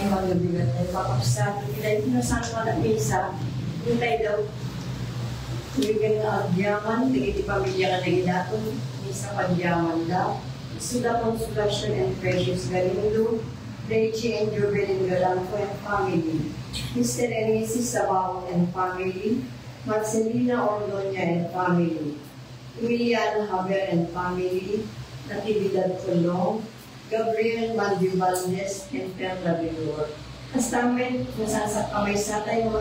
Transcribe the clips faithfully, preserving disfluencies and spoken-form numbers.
Manggabigat tayo, kakabsat. Iti daytoy nga sangkal a misa, intay daw, ken nga agyaman dagiti pamilia nga nangidaton, misa pagyaman da. Isu da Consolacion and Precious Galindo, Reggie and Jovelyn Galanco and family, Mister and Missus Sabao and family, Marcelina Ordoña and family, Emiliano Javier and family, Natividad Colong, Gabriel Mandibalnes and Perla Vilor. Kasta met, nasangsak a maysa tayo nga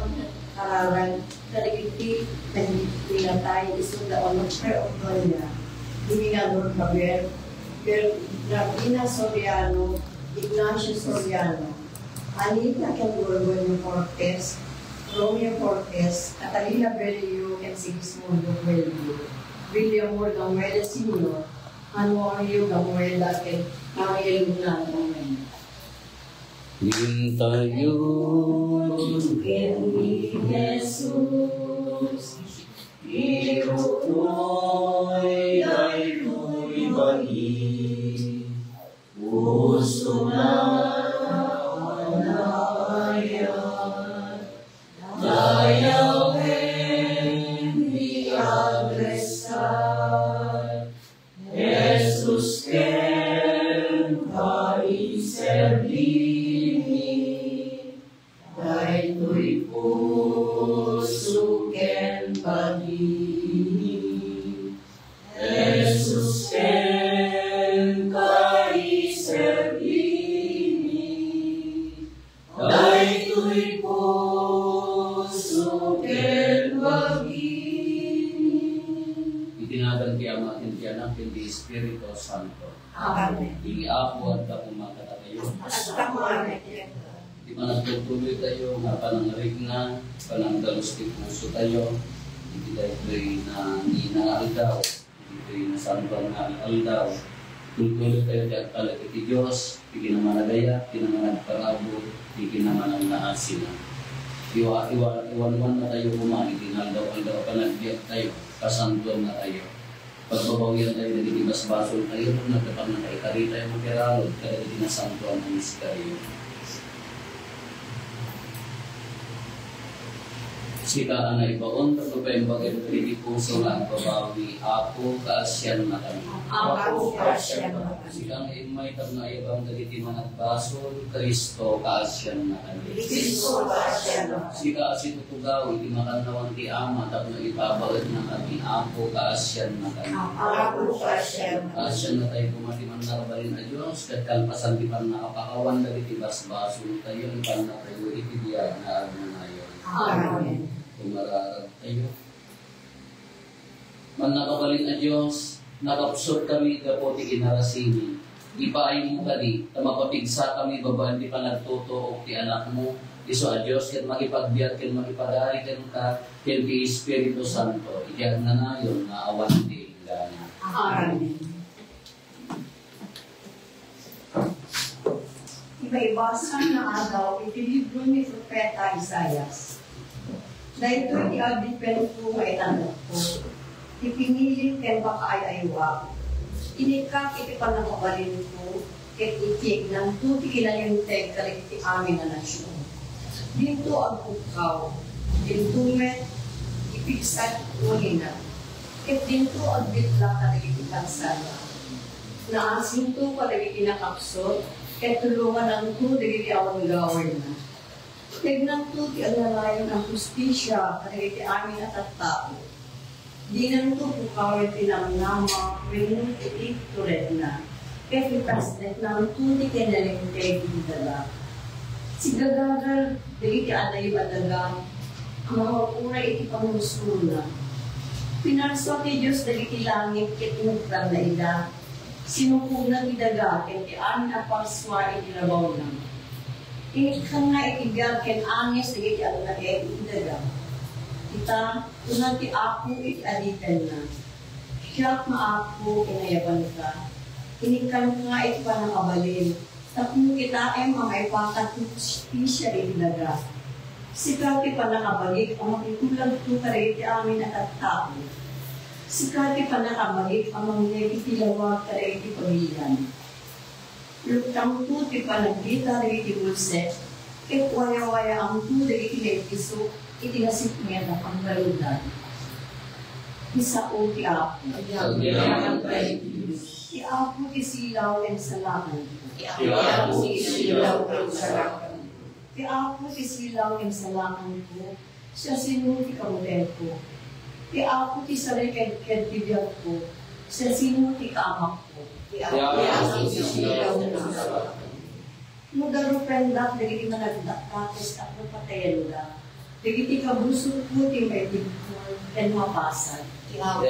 arangan kadagiti nagminatay, isu da Onofre Ordoña, Dominador Javier, Bernardina Soriano, Ignacio Soriano, Anita ken Gorgonio Cortez, Romeo Cortez, Catalina Berrio ken Sigismundo Cuello, William Morgan Muela Senior, Manuel Gamuela ken Maria Luna Gamuela. Intayon ken ni Jesus, irukoy daytoy bagi, puso na panayat, dayawen ti agresar. Jesus ken paiserbimi, daytoy puso ken bagimi. Jesus ken paiserbimi, daytoy puso ken bagimi. Iti nagan ti Ama, ken ti Anak, ken ti Espiritu Santo. Amen. Iti Apo adda koma kadatayo. Adda koma kadatayo. Iti panagtultuloy tayo nga panangrikna, panangdalus ti puso tayo, iti daytoy nga nina nga aldaw. Ditoy nasantoan nga aldaw, tultuloy tayo ti agtalek iti Dios, ti kinamanagayat, kinamanagparabur, ti kinamanagnaasina. Iwa-, iwa-, iwanwanna tayo koma iti naldaw-aldaw a panagbiag tayo, kasantoanna tayo. Pagbabawian tayo dagiti basbasol tayo, nagkapag nakaikari tayo makirarod kadagiti nasantoan a misteryo. Sika a naibaon, tapno paimbagem dagiti puso nga agbabawi, Apo, kaasiannakami. Apo, kaasiannakami. Sika nga immay tapno ayabam dagiti managbasol, Cristo, kaasiannakami. Cristo, kaasiannakami. Sika a situtugaw iti makannawan ti Ama tapno ipabaetnakami, Apo, kaasiannakami. Apo, kaasiannakami. Kaasiannatayo koma ti Mannakabalin a Dios, ket kalpasan ti pannakapakawan dagiti basbasoltayo, ipannatayo iti biag nga agnanayon. Amen. Kumararag tayo. Mannakabalin a Dios, nakapsurkami gapu ti kinarasimi. Ipaaymo kadi, ta mapapigsakami babaen ti panagtutuok ti Anakmo, isu a Dios, ket makipagbiag ken makipadari kenka, ken ti Espiritu Santo, iti agnanayon nga awan ti inggana. Amen. Ibaibasa nga aldaw iti libro ni Profeta Isaias. Daytoy ti agdipenko nga itanekko, ti pinilim ken pakaay-ayuak. Inikkat iti pannakabalinko, ket ikignanto ti kinalinteg kadagiti amin a nasion. Dinto agpukkaw, dinto met ipigsa ti ulina, ket dinto agbitla kadagiti kalsada. Naasinto kadagiti nakapsut, ket tulongananto dagiti awan gawarna. Tegnanto ti agnanayon a hustisia kadagiti amin a tattao. Dinanto pukawen ti namnama wenno iti turedna, ket ipasneknanto ti kinalinteg iti daga. Sigagagal dagiti adayo a daga a mangur-uray iti pangursona. Pinarsua ti Dios dagiti langit ket inuktanna ida. Sinukogna ti daga ken ti amin a parsua iti labawna. Inikkanna iti biag ken angis dagiti agnaed iti daga. Ita, kuna ti Apo iti adipenna, "Siak nga Apo, inayabanka. Inikkanka iti pannakabalin, tapno kitaem a maipakat ti hustisia iti daga. Sika ti pannakabagik a makitulagto kadagiti amin a tattao. Sika ti pannakabagik a mangngeg iti lawag kadagiti pamiliam. Luktanto ti panagkita dagiti bulsek, Ket wayawayaamto dagiti naibisok iti nasipnget a pagbalindan. Ti sao ti Apo. Agyaman ti Dios. Ti Apo ti silaw ken salakanko. Ti Apo ti silaw ken salakanko. Ti Apo ti silaw ken salakanko. Siasino ti kabutenko? Ti Apo ti sarekedked ti biagko. Siasino ti kaamakko? Ti Apo ti silaw ken salakanko. No darupendak dagiti managdakdakes tapno patayenda, dagiti kabusotko ti maitibkol ken mapasag. Ti Apo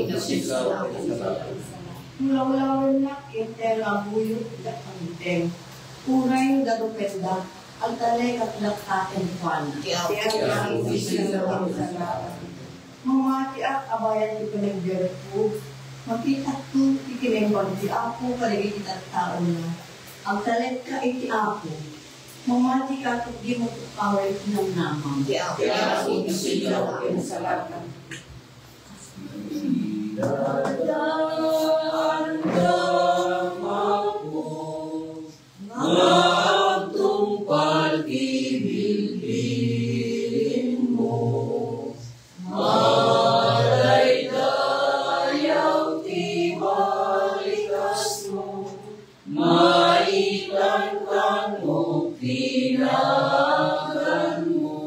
ti silaw ken salakanko. No lawlawennak ti entero a buyo, diak mangiteng. Uray no darupendak, agtalekak latta kenkuana. Ti Apo ti silaw ken salakanko. Mamatiak a bayat ti panagbiagko, makitakto ti kinaimbag ti Apo kadagiti tattaona. Agtalekka iti Apo. Mamatika ket dimo pukaway ti namnamam. Ti Apo ti silaw ken salakanko. Agtungpal ti bilbilmo, madaydayaw ti balikasmo, maitantanok ti naganmo,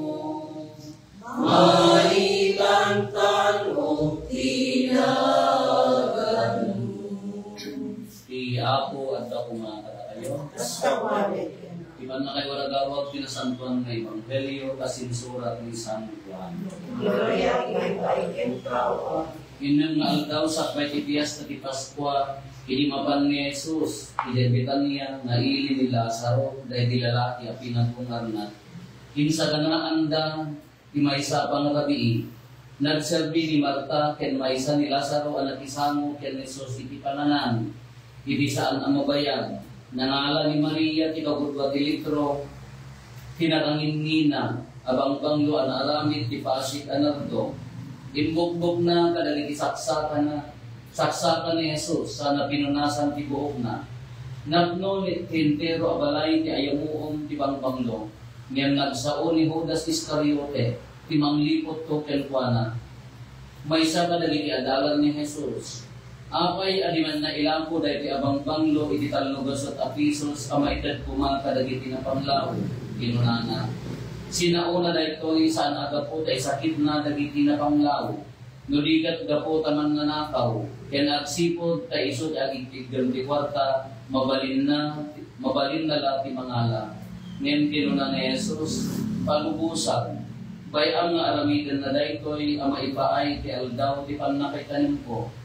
maitantanok ti naganmo. Ti Apo adda koma kadakayo. Kasta met. Ti pannakaiwaragawag ti nasantoan nga ebanghelio a sinsurat ni San Juan. Gloria ita, Apo. Innem nga aldaw sakbay ti piesta ti Paskua, idi mapan ni Jesus idiay Betania nga ili ni Lazaro, daydi lalaki a pinagungarna. Insaganaanda ti maysa a pangrabii, nagserbi ni Marta ken maysa ni Lazaro a nakisango ken ni Jesus iti panganan. Iti saan a mabayag, nangala ni Maria ti kagudua ti litro ti nakanginnina a bangbanglo a naaramid ti pasig a nardo. Imbukbokna kadagiti saksakana, saksaka ni Jesus, sana pinunasan ti buokna. Napno ti entero a balay ti ayamuom ti bangbanglo. Ngem nagsao ni Judas Iscariote ti mangliputto kenkuana. Maysa kadagiti adalan ni Jesus. Apay a dinan nailako daytoy a bangbanglo iti tallo gasut a pesos a maited koma kadagiti napanglaw? Kinunana. Sinaona daytoy saan a gapu ta isakitna dagiti napanglaw. No di ket gapu ta mannanakaw, ken agsipud ta isu ti agigtiggem ti kuarta, mabalinna, mabalinna la ti mangala. Ngem kinuna ni Jesus, "Palubosan, bay-am nga aramidenna daytoy a maipaay ti aldaw ti pannakaitanemko.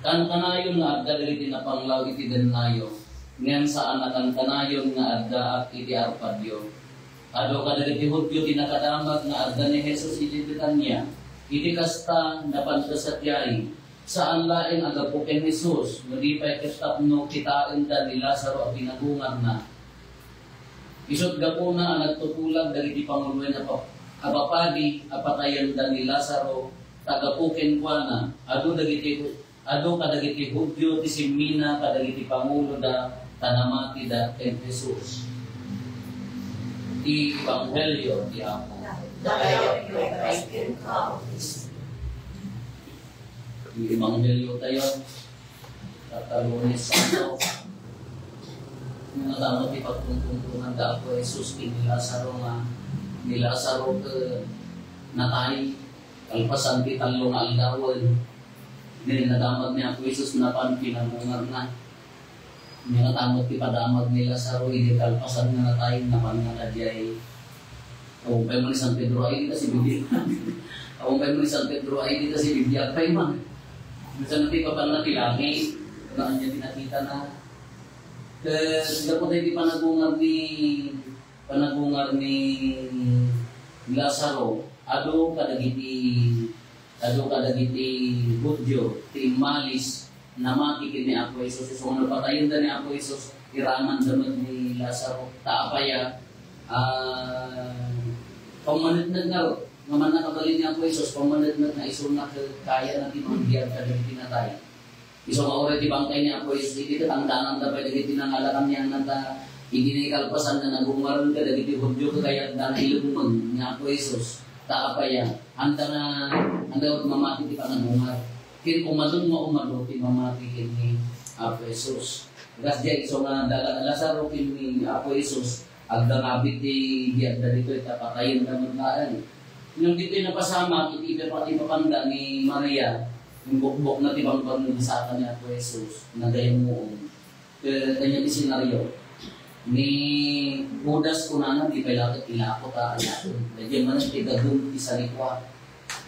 Kankanayon nga adda dagiti napanglaw iti dennayo, ngem saan a kankanayon nga addaak iti arpadyo." Adu kadagiti Judio ti nakadamag nga adda ni Jesus iti Betania. Iti kasta, napanda sadiay. Saan laeng a gapu ken Jesus, no di pay ket tapno kitaenda ni Lazaro a pinagungarna. Isut' gapuna a nagtutulag dagiti panguloen a pap-, a papadi a patayenda ni Lazaro, ta gapu kenkuana, adu dagiti Adu kadagiti Judio ti simmina kadagiti panguloda ta namatida ken Jesus. Ti Ebanghelio ti Apo. Dayawyo, Kristo. Ti Ebanghelio tayo, tatta Lunes Santo. Nga tama ti pagtungtungtungan da Apo Jesus ken ni Lazaro nga ni Lazaro ket natay. Kalpasan ti tallo nga aldawen, nen nadamag ni Apo Jesus, napan pinagungarna. Nia, nga tama ti padamag ni Lazaro, idi kalpasan nga natay, napan nga kadiay. Awan pay man ni San Pedro ay dita si Biblia. Awan pay man ni San Pedro ay dita si Biblia, pay man. Minsan na ti papan na ti langit, na anya ti nakita na. Ket gapu daydi panagungar ni panagungar ni Lazaro, adu kadagiti, adu kadagiti Judio ti immalis, namati ken ni Apo Jesus. Isu nga napatayenda ni Apo Jesus, iramanda met ni Lazaro. Ta apay a, ah, pammaneknek ngarud, nga mannakabalin ni Apo Jesus, pammaneknek nga isuna ket kayana ti mangbiag kadagiti natay. Isu nga uray ti bangkay ni Apo Jesus idi ket anggananda pay dagiti nangala kaniana ta Idi naikalpasan nga nagungarem kadagiti Judio, kayatda nga ilemmeng ni Apo Jesus. Ta apay a, anda nga, anda nga mamati ti pangagungar. Ken umadu nga umadu ti mamati ken ni Apo Jesus. Kas diay isu nga dala Lazaro ken ni Apo Jesus, agdangabit ti, ti adda ditoy, ta patayenda met laeng. Ngem ditoy napasamak iti ipapan-, ipapanda ni Maria, imbukbokna ti bangbangon ni Satan ni Apo Jesus, nagayam muom. Ket ania ti senaryo? Ni Judas kunana, di pay la ket ilako ta alakon. Daydiay manen ti gagum ti salikua.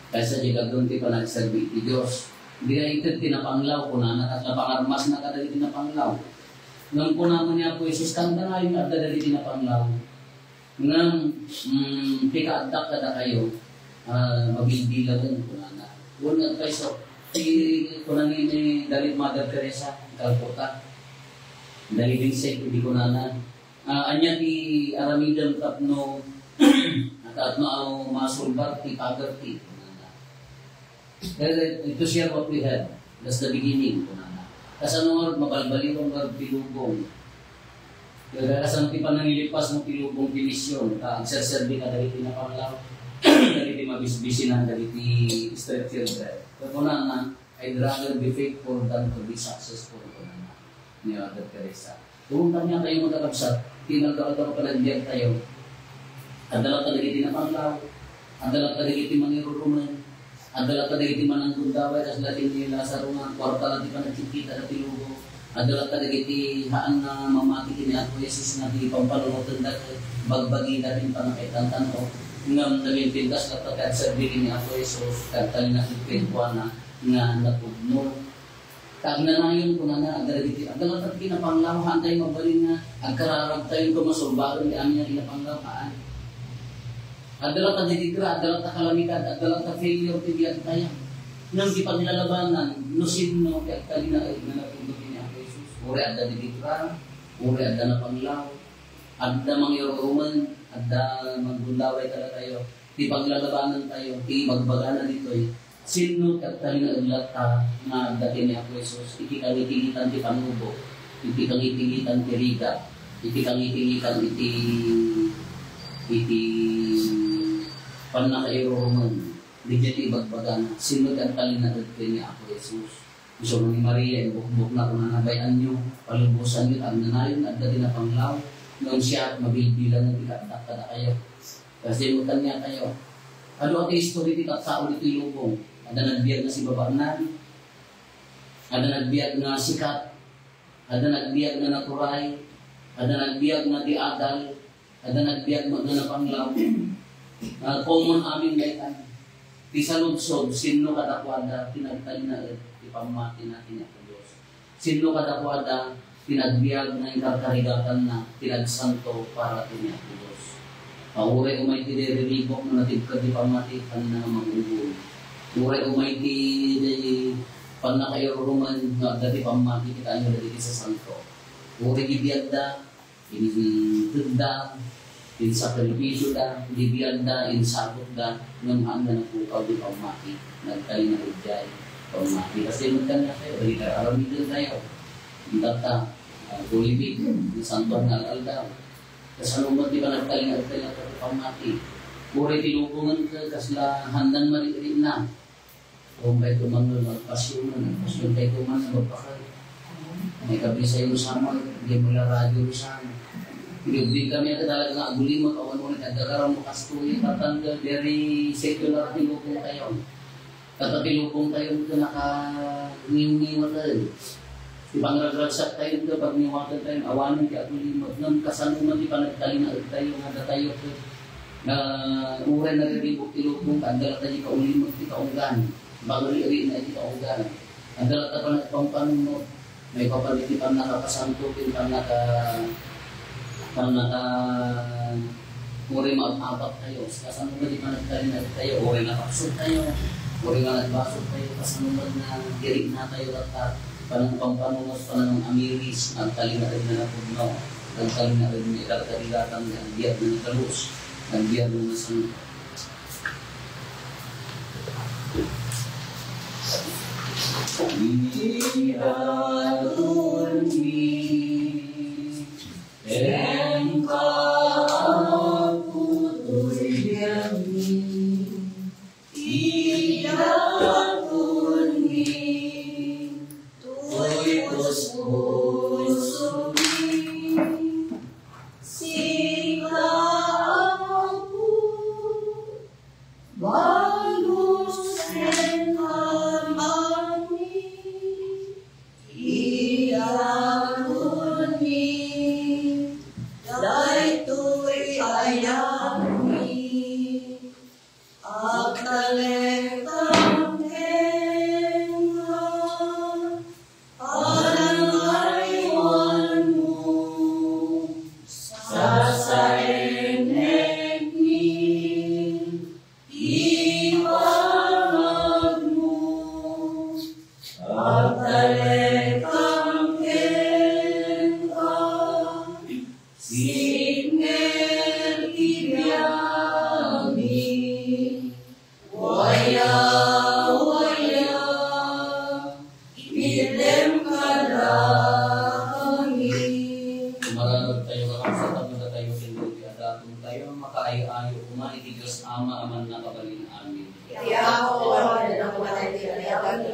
Kaysa di gagum ti panagserbi iti Dios. Di nga ited ti napanglaw, kunana, ket napangarmasna kadagiti napanglaw. Ngem kuna met ni Apo Jesus, "Kanda nga adda dagiti napanglaw." Ngem, mm, ti kaaddak kadakayo, ah, mabilbilangen, kunana. Wen, agpayso, ti, kuna ni, ni Dalit Mother Teresa, Calcutta. Dalit Insek, idi kunana, ah, ania ti aramidem tapno, tapno masulbar ti poverty, kunana. Eh, to share what we have. That's the beginning, kunana. Kasano nga mabalbaliwan nga ti lubong? Kaya kasano ti panangilipas mo ti lubong ti mision, ta agserserbi ka dagiti napanglaw, dagiti mabisbisinan, dagiti street children. Kaya kunana, "I'd rather be faithful than to be successful," kunana ni Mother Teresa. Kung kaniatayo, mga kakabsat, ti nagdakdakkel a panagbiagtayo, adda latta dagiti napanglaw, adda latta dagiti mangirurumen, adda latta dagiti mananggundaway, kasla ti ni Lazaro nga kuarta la ti panagkitkitada ti lubong, adda latta dagiti haan nga mamati ken ni Apo Jesus nga ti pampanunotenda ket bagbagida ken pannakaitan-tan-ok. Ngem nalintindasda latta ti agserbi ken ni Apo Jesus, ket agtalinaed kenkuana nga napudno. Ta agnanayon, kunana, adda dagiti, adda latta dagiti napanglaw, haantayo mabalin nga agkararagtayo nga masulbaren ti amin nga napanglaw, haan. Adda latta dagiti gra, adda latta kalamidad, adda latta failure ti biagtayo. Ngem ti paglalabanan, no sinno ti agtalinaed nga napudno ken ni Apo Jesus. Uray adda dagiti gra, uray adda napanglaw, adda mangirurumen, adda manggundaway kadatayo. Ti paglalabanantayo, ti ibagbagana ditoy, sinno ti agtalinaed latta nga adda ken ni Apo Jesus iti kangitingitan ti panubok, iti kangitingitan ti rigat, iti kangitingitan iti, iti pannakairurumen. Daydiay ti ibagbagana, sinno ti agtalinaed ken ni Apo Jesus. Isu ni Maria, imbukbokna, kunana, "Bay-anyo, palubosanyo, agnanayon, adda ti napanglaw, ngem siak, mabilbilangen ti kaaddak kadakayo." Kasi mo kaniatayo. Adu ti history ti tattao ditoy lubong. Adda nagbiag nga sibabaenan, adda nagbiag nga sikat, adda nagbiag nga naturay, adda nagbiag nga ti adal, adda nagbiag nga napanglaw. Ah, common amin daytan. Ti saludsod, sinno kadakuada ti nagtalinaed ti pammatina ken ni Apo Dios? Sinno kadakuada ti nagbiag nga inkarkarigatanna ti nagsanto para ken ni Apo Dios? Uray umay ti diriribuk no natibked ti pammati, ania nga magunggong? Uray umay ti, ti pannakairurumen nga adda ti pammati, kitaenyo dagiti sasanto. Uray ti biagda, intedda, insakripisioda, idi biagda, insagutda, ngem haanda napukaw ti pammati, nagtalinaed diay pammati. Kasi magkaniatayo, dagiti aramidentayo. Intatta, ah, Holy Week, nasantoan nga aldaw. Kasano met ti panagtalinaedtayo ti pammati? Uray ti lubongen ket kasla haandan marikrikna. Kung kayto man nga magpasyon, magpasyon kayto man nga magpakal. May kabisayo sa man, di mo la radyo sa amin. Hindi kami talaga nga agulimot, awan mo nagkagagaram mo kastoy, tatanda, very secular ti lubongtayo. Tatta ti lubongtayo ket nakangiwngiwatan. Ti pangragragsaktayo ket pagniwatentayo, awanen ti agulimot. Ngem kasano man ti panagtalinaedtayo nga datayo ket nga uray nariribuk ti lubong, adda latta ti kaulimot ti kaunggan. Bagri-ri na ti kaunggan. Adda latta panagpampanunot. Maipapan iti pannakapasanto, ken pannaka-, pannaka-, uray maab-abaktayo. Kasano nga di panagtalinaedtayo, uray napaksodtayo, uray nga nagbasogtayo, kasano nga diriknatayo latta, panagpampanunot, panangamiris, agtalinaed nga napudno, agtalinaed nga ikarkarigatan nga agbiag nga natalus, agbiag nga nasanto. Toy ayatmi, agtalekam kenka, alang aywanmo, sasaennekmi ti pangagmo, agtalekam kenka, sipnget ti biagmi, waya, waya, item kadakami. Mararadtayo, kakabsat, a madatayo ken dagiti adatontayo, makaay-ayo koma iti Dios Ama a mannakabalin. Amen. Ti Apo, awan a kumanay ti dayawan,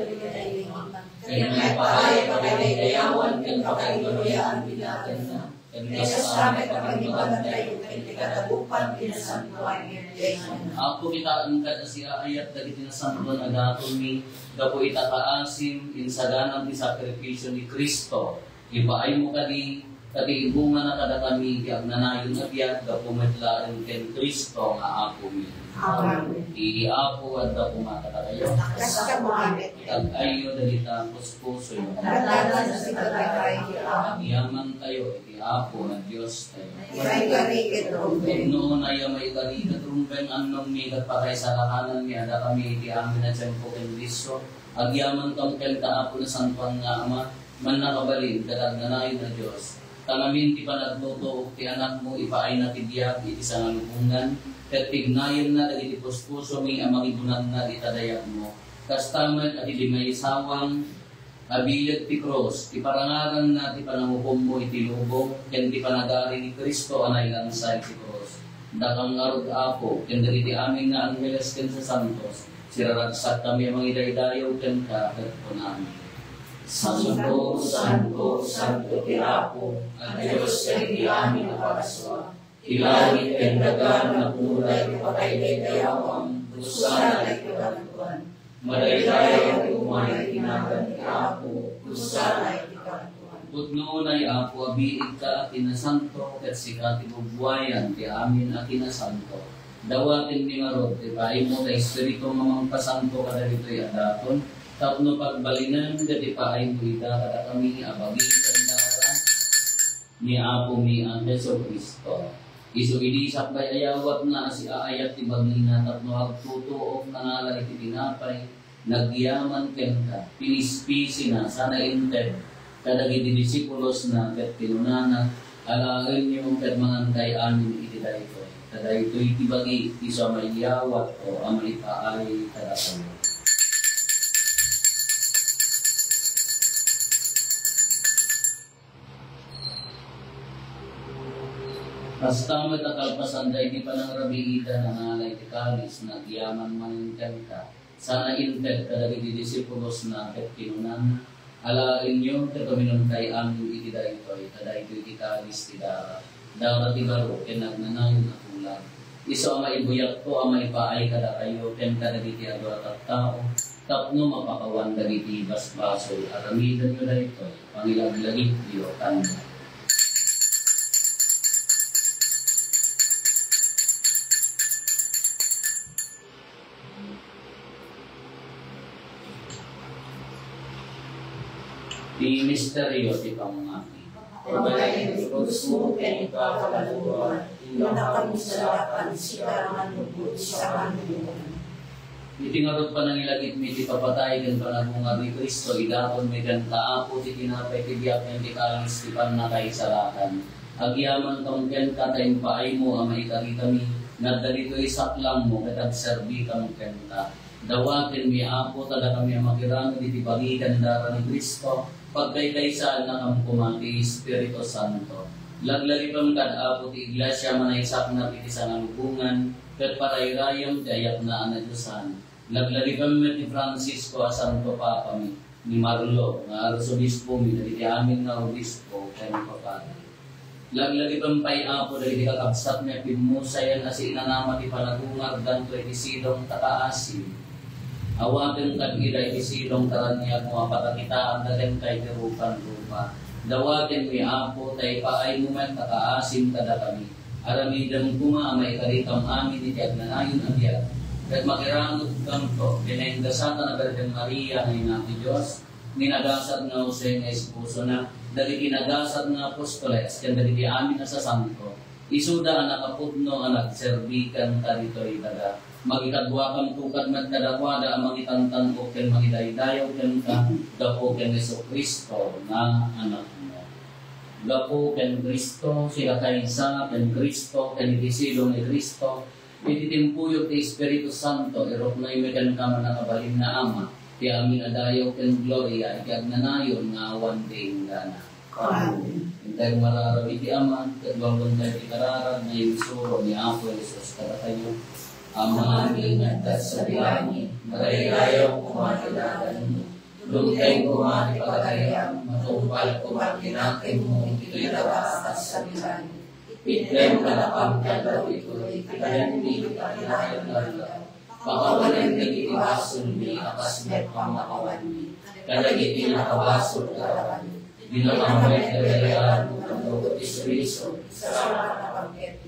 ken maipaay a pakaidayawan ken pakaibayaan ti naganna. Ken kasta met a pagibagtayo ken ti kadagupan ti nasantoan nga Dios. Apo, kitaem kad a siaayat dagiti nasantoan a datonmi, gapu ita kaasim, insaganam ti sakrifisio ni Cristo. Ipaaymo kadi, ta ti ibungana kadakami ti agnanayon a biag, gapu met laeng ken Cristo nga Apomi. Amen. Ti Apo adda koma kadakayo. Kasta met. Itag-ayyo dagita puspusoyo. Adda met kadakayo. Agyamantayo iti Apo a Diostayo. Maikari ket rumbeng. Pudno unay a maikari ket rumbeng, annongmi ket pakaisalakanan a dakami iti amin a tiempo ken disso. Agyamantam kenka, Apo, nasantoan nga Ama, mannakabalin ket agnanayon a Dios. Ta ngamin ti panagtutuok ti Anakmo, ipaayna ti biag iti sangalubongan, ket pignayenna dagiti puspusomi a mangibunagnag ita dayagmo. Kasta met a ti di maisawang a bileg ti krus, ti parangaranna ti panangukommo iti lubong, ken ti panagari ni Cristo a nailansa iti krus. Dakam ngarud, Apo, ken dagiti amin nga angheles ken sasantos, siraragsakmi a mangidaydayaw kenka ket kunami: Santo, santo, santo ti Apo a Dios dagiti amin a pagasua. Ti langit ken daga napuno daytoy pakaidaydayawan. Hosanna iti Kangatoan. Madaydayaw ti umay iti nagan ti Apo. Hosanna iti Kangatoan. Pudno unay, Apo, a biigka a ti nasanto, ket sika ti bubuayan ti amin a kinasanto. Dawatenmi ngarud ti paaymo ta Espiritu nga mangpasanto kadagitoy a daton, tapno pagbalinen ket ipaaymo ida kadakami a bagi ken dara ni Apomi a Jesu-Cristo. Isu idi sakbay a yawatna a siaayat ti bagina tapno agtutuok, nangala iti tinapay, nagyaman kenka, pinispisina, sana inted kadagiti disipulosna, ket kinunana: Alaenyo ket mangankay amin iti daytoy. Ta daytoy ti bagi, isu a maiyawatko a maipaay kadakayo. Kasta met a kalpasan daydi panangrabiida, nangala iti kalis, nagyaman manen kenka, sana inted kadagiti disipulosna, ket kinunana: Alaenyo ket uminumkay amin iti daytoy, ta daytoy ti kalis ti dara, dara ti baro ken agnanayon a tulag. Isu a maibuyatko a maipaay kadakayo ken kadagiti adu a tattao, tapno mapakawan dagiti basbasol. Aramidenyo daytoy, pangilaglagipyo kaniak. Ti misterio ti pammati. Pamatayen ti krusmo ken ipakabaloan, innak a misalakan, sika nga nubot, sika nga nubot. Iti ngarud panangilagipmi ti papatay ken panagungar ni Cristo, idatonmi kenka, Apo, ti tinapay ti biag ken ti kalis ti pannakaisalakan. Agyamantam kenka ta impaaymo a maikaritami, ngem dagitoy saklangmo ket agserbikam kenka. Dawatenmi, Apo, ta dakami a makiramid iti bagi ken dara ni Cristo, pagkaykaysannakam koma ti Espiritu Santo. Laglagipem kad, Apo, ti Iglesia a manaysaknap iti sangalubongan, ket parayrayem ti ayatna a nadiosan. Laglagipem met ni Francisco a Santo Papami, ni Marlo nga Arsobispomi, dagiti amin nga obispo ken papadri. Laglagipem pay, Apo, dagiti kakabsatmi a pimmusayan a siinanama ti panagungardanto iti sidong ta kaasim. Awatem kad ida iti sidong ta raniagmo a pakakitaanda kenka iti rupan rupa. Dawatenmi, Apo, ta ipaaymo met a kaasim kadakami. Aramidem koma a maikari kam amin iti agnanayon a biag, ket makiranudkamto ken naingasatan a Birhen Maria nga Ina ti Dios, ni nagasat nga Jose nga esposona, dagiti nagasat nga apostoles, ken dagiti amin a sasanto. Isuda a nakapudno a nagserbi kenka ditoy daga. Makikaduakanto kadi met kadakuada a mangitantan-ok ken mangidaydayaw kenka gapu ken Jesu-Cristo nga Anakmo. Gapu ken Cristo, sika kaysa ken Cristo, ken iti silu ni Cristo, iti timpuyog ti Espiritu Santo, iruknoymi kenka, mannakabalin nga Ama, ti amin a dayaw ken gloria iti agnanayon nga awan ti inggana. Amen. Intay mararag iti Ama, ket luangontayo ti kararag nga insuro ni Apo Jesus kadatayo. Ama, nga adda sadi langit, madaydayaw koma ti naganmo. Dumteng koma ti pagariam, matungpal koma ti nakemmo iti daga a kas sadi langit. Itdem kadakam ti aldaw ditoy, iti kayanmi iti paginayan nga aldaw. Pakawanem dagiti basolmi a kas met pannakawanmi kadagiti nakabasol kadakami. Dina kami nagdaydayaw wenno ti serbiso.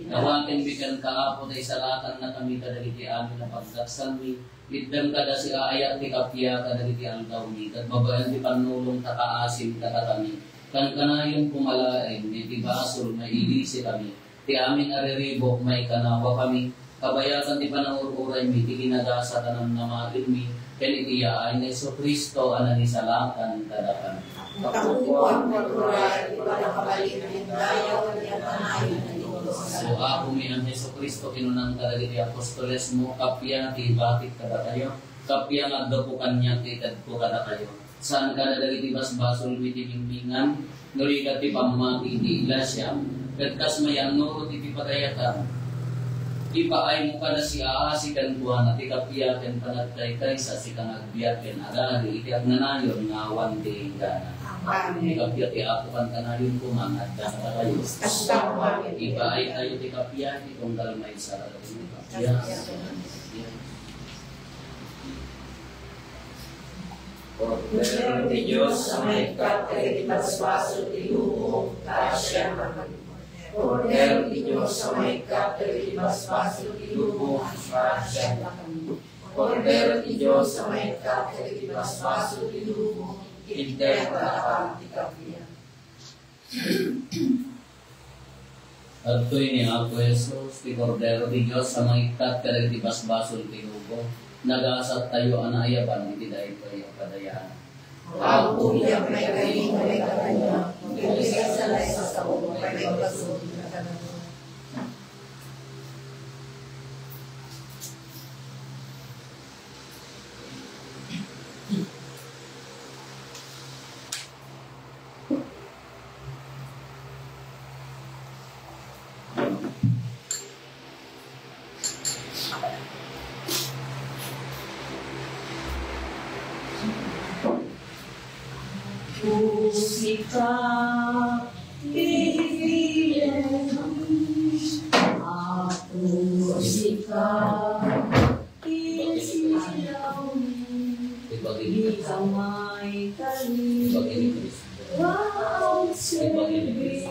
Dawatenmi kenka, Apo, ta isalakannakami kadagiti amin a pagdaksanmi. Itdem kada siaayat ti kappia kadagiti aldawmi, ket babaen ti pannulongta, kaasim kadakami. Kankanayon koma laeng, iti basol, mailisikami. Ti amin a riribuk, maikanawakami. Kabayatan ti panangur-uraymi, ti ginagasat a namnamaenmi, ken iti yaay ni Jesu-Cristo a nangisalakan kadakami. Tapno awan ti uray, ti pannakabalin, ti dayaw, ken ti agnanayon. O Apomi a Jesu-Cristo, kinunam kadagiti apostolesmo, kappia ti ibatik kadakayo, kappia nga aggapu kaniak ti itedko kadakayo. Saan kada dagiti basbasolmi ti mingmingan, no rigat ti pammati iti iglesia, ket kas mayannurot iti pagayatan, ipaaymo kada siaasi kenkuana ti kappia ken panagkaykaysa, sika nga agbiag ken agari iti agnanayon nga awan ti inggana. Amen. Ti kappia ti Apo kankanayon koma nga adda kadakayo. Kasta koma. Ipaaytayo ti kappia iti tunggal maysa kadakayo. Kappia. Kordero ti Dios a maikkat kadagiti basbasol ti lubong, pasianakami. Kordero ti Dios a maikkat kadagiti basbasol ti lubong, pasianakami. Kordero ti Dios a maikkat kadagiti basbasol ti lubong, itdem kadakam ti kappia. Adtoy ni Apo Jesus, ti Kordero ti Dios a mangikkat kadagiti basbasol ti lubong. Nagasattayo a naayaban iti daytoy a padayanan. Apo, idiak maikari nga maikkat kaniak, ngem isu ti laylaysakko, maikkat kaniak. Sika, ibilin, Apo, sika. Isilawmi, di ka maikari, wa ang serbi,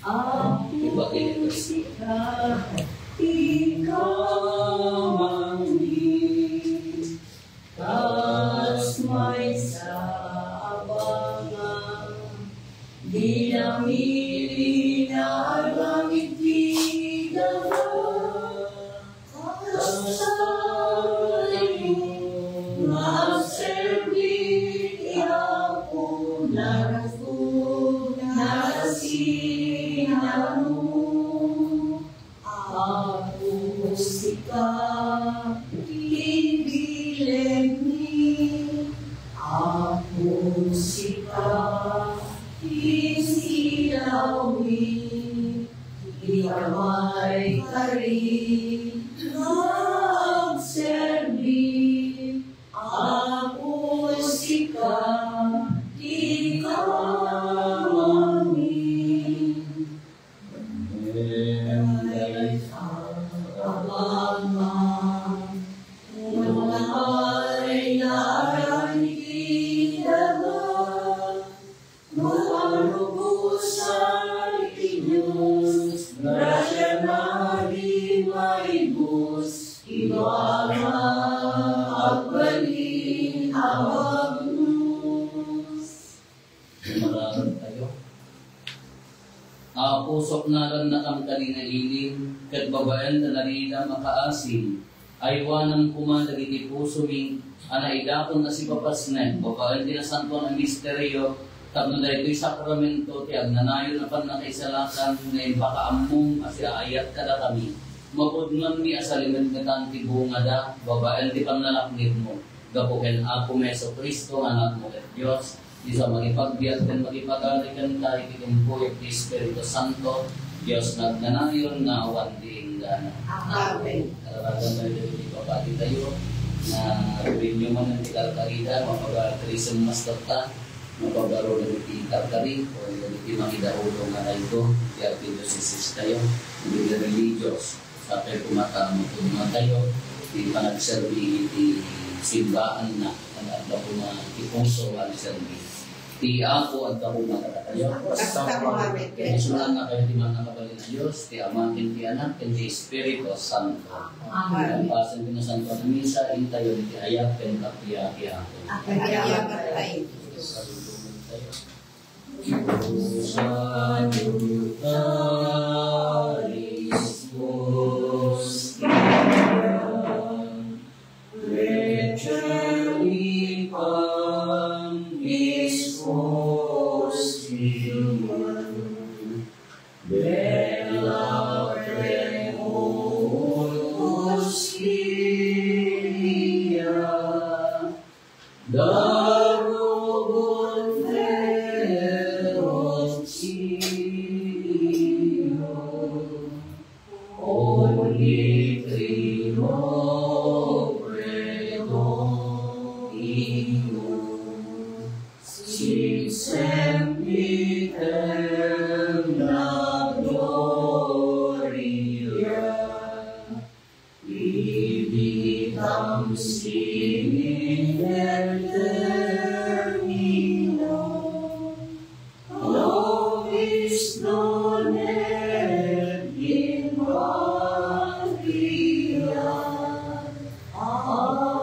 Apo, sika, ikaw ang kas maysa a banag, dinamili na langit ti daga. Kasta tayo nga agserbi ti Apo, naragsak, narasinano. Apo, sika ti bilenmi. Apo, sika ti silawmi. Di ka maikari nga agserbi, Apo, sika ti kamangmi. Amen. Abana, no maray na aran iti daga, no alubosan iti Dios, gracia Nadi maibus, ito ama, agbalin a magus. Umararag tayo. Apo, suknalannakam kadi nga ilim, ket babaen ta naridam a kaasim, aywanam koma dagiti pusomi a naidakon a sipapasnek babaen ti nasantoan a misterio, tapno daytoy sakramento ti agnanayon a pannakaisalakan nga impakaammom a siaayat kadakami. Mapudnganmi a salimetmetan ti bungada babaen ti pannalaknibmo. Gapu ken Apomi Jesu-Cristo nga Anakmo ket Dios, isu a mangipagbiag ken mangipagari kenka iti timpuyog ti Espiritu Santo, Dios nga agnanayon nga awan ti inggana. Amen. Kararagan tayo dagiti papadi tayo nga renew man ti karkarida, mapag-tourism master ta, mapagaro dagiti karkari, o dagiti mangidahulo nga rayko, ti arkidiocese tayo, dagiti religious. Sapay koma ta mapudno tayo ti panagserbi iti simbaanna, ken adda koma ti puso nga agserbi. Ti Apo adda koma kadatayo. Kasta koma met kenka. Isulanna kayo ti mannakabalin a Dios, ti Ama, ken ti Anak, ken ti Espiritu Santo. Amen. Pasen ti Nasantoan a Misa, intayo iti ayat ken kappia ti Apo. Amen. Saludomen tayo. Darugon te, o Sion, oni ti nombre do Ginoo, siksem iti gloria. Idi tamsin in termino, nobis donet in patria. Amen.